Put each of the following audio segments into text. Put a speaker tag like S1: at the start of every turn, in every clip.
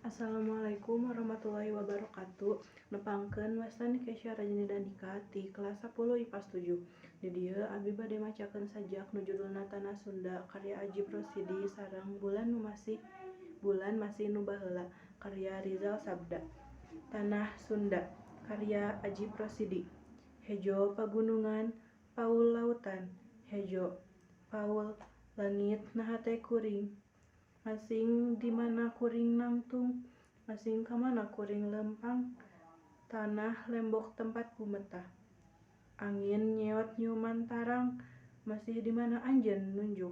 S1: Assalamualaikum warahmatullahi wabarakatuh. Nepangkeun wastani Kesya Rajani Danika ti kelas 10 IPA 7. Di dieu abi bade macakeun sajak nu judulna Tanah Sunda karya Ajip Rosidi sareng Bulan Masih Nu Baheula karya Rizal Sabda. Tanah Sunda karya Ajip Rosidi. Hejo pagunungan, paul lautan, hejo paul langit naha teh kuring. Masing di mana kuring nangtung, masing ka mana kuring lempang, tanah lembok tempat bumetah. Angin nyeot nyiuman tarang, masih di mana anjeun nunjuk.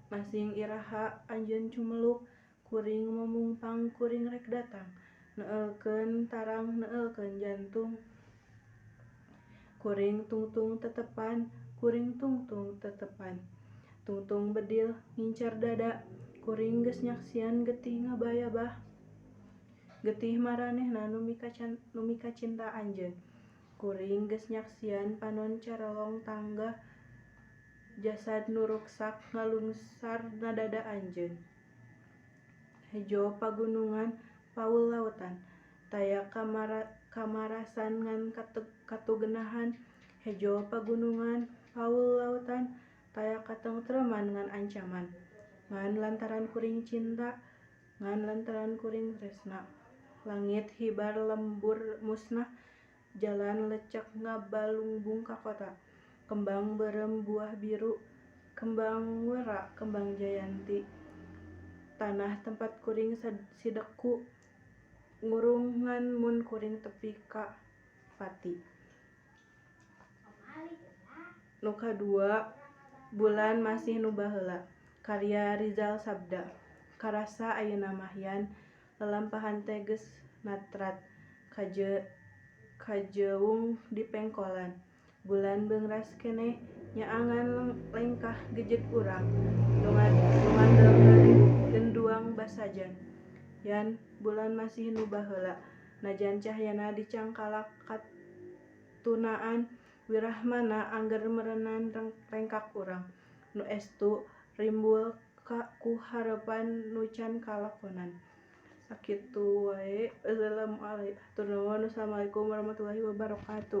S1: Masing iraha anjeun cumeluk, kuring momungpang kuring rek datang, neulkeun tarang neulkeun jantung. Kuring tungtung tetepan, kuring tungtung tetepan. Tungtung bedil ngincar dada, kuring geus nyaksian getih ngabayabah. Getih maranehna nu mikacinta anjeun. Kuring geus nyaksian panon carolong tangga, jasad nu ruksak ngalungsar na dada anjeun. Hejo pagunungan, paul lautan, taya kamarasan ngan katugenahan. Hejo pagunungan, paul lautan, taya katengtreman ngan ancaman. Ngan lantaran kuring cinta, ngan lantaran kuring tresna. Langit hibar lembur musnah, jalan lecek ngabalungbung ka kota. Kembang beureum buah biru, kembang wera kembang jayanti. Tanah tempat kuring sideku, ngurung ngan mun kuring tepi ka pati. Nu kadua, Bulan Masih Nu Baheula karya Rizal Sabda. Karasa ayeuna mah yan, lalampahan teh geus natrat, kajeung di pengkolan. Bulan beungras keneh nyaangan lengkah gejeg urang, nu ngadelkeun genduang basajan. Yan, bulan masih nu baheula, najan cahyana dicangkalak katunaan, wirahmana angger meureunan rengkak urang, nu estu rimbul ku harepan nu can kalakonan. Sakitu wae. Hatur nuhun. Wassalamualaikum warahmatullahi wabarakatuh.